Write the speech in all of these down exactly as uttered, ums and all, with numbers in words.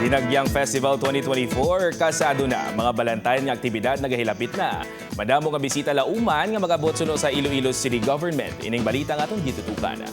Dinagyang Festival twenty twenty-four, kasado na, mga balantayan nga aktibidad nagahilapit na. Madamo nga bisita lauman nga magabot suno sa Iloilo City Government. Ining balita nga atong gitutukan.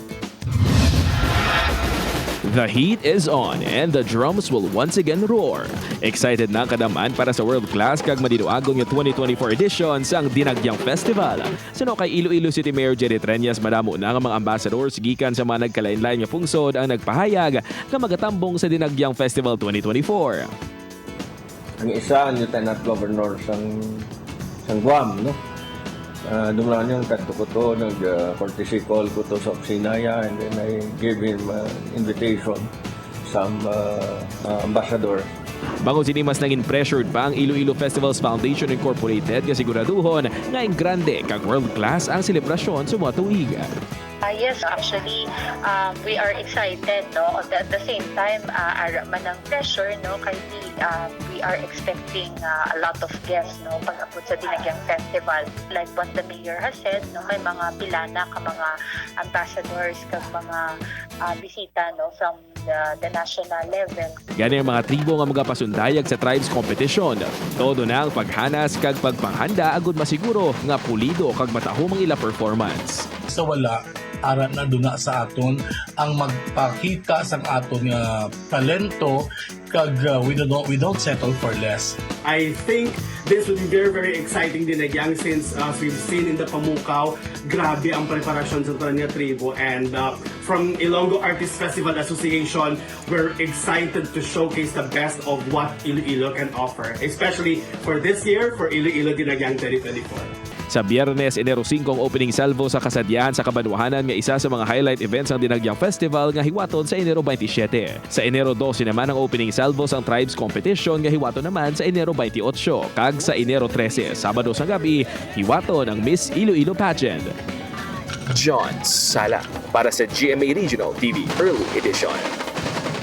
The heat is on and the drums will once again roar. Excited na ang kadam-an para sa world-class kag madinuagon nga twenty twenty-four edition sang Dinagyang Festival. Suno kay Iloilo City Mayor Jerry Treñas, madamo na nga mga ambassadors gikan sa mga nagkalain-lain nga pungsod ang nagpahayag nga magatambong sa Dinagyang Festival twenty twenty-four. Ang isa, ang lieutenant governor sang, sang Guam, no? Uh, Dumlanon, kadto ko to, nag-courtesy call ko to sa opisina niya, and then I gave him uh, invitation, some uh, uh, ambassador. Bangod sini, mas nangin pressured pa ang Iloilo Festivals Foundation Incorporated nga siguraduhon nga ing grande kag world-class ang selebrasyon sa mga tuig. Uh, yes, actually, um, we are excited, no? At the same time, uh, ara man ang pressure, no? Kay we, uh, we are expecting uh, a lot of guests, no? Pag-abot sa Dinagyang Festival. Like what the mayor has said, no? May mga pila na ka mga ambassadors, kag mga uh, bisita, no? From the, the national level. Gani ang mga tribo nga magapasundayag sa tribes competition, todo na ang paghanas kag pagpanghanda agud masiguro nga pulido kag matahom ang ila performance. Sa wala, ara na duna sa aton ang magpakita sang aton nga talento, kag uh, we don't we don't settle for less. I think this would be very, very exciting, Dinagyang, since uh, as we've seen in the Pamukaw, grabe ang preparasyon sa tanan nga tribo, and uh, from Ilonggo Artists Festival Association, we're excited to showcase the best of what Iloilo can offer, especially for this year, for Iloilo Dinagyang twenty twenty-four. Sa Biyernes, Enero singko, ang opening salvo sa kasadyahan sa kabanwahanan nga isa sa mga highlight events sang Dinagyang Festival nga hiwaton sa Enero twenty-seven. Sa Enero dose naman ang opening salvo sang Tribes Competition nga hiwaton naman sa Enero twenty-eight, kag sa Enero trese, Sabado sa gabi, hiwaton ang Miss Iloilo Pageant. John Sala para sa G M A Regional T V Early Edition.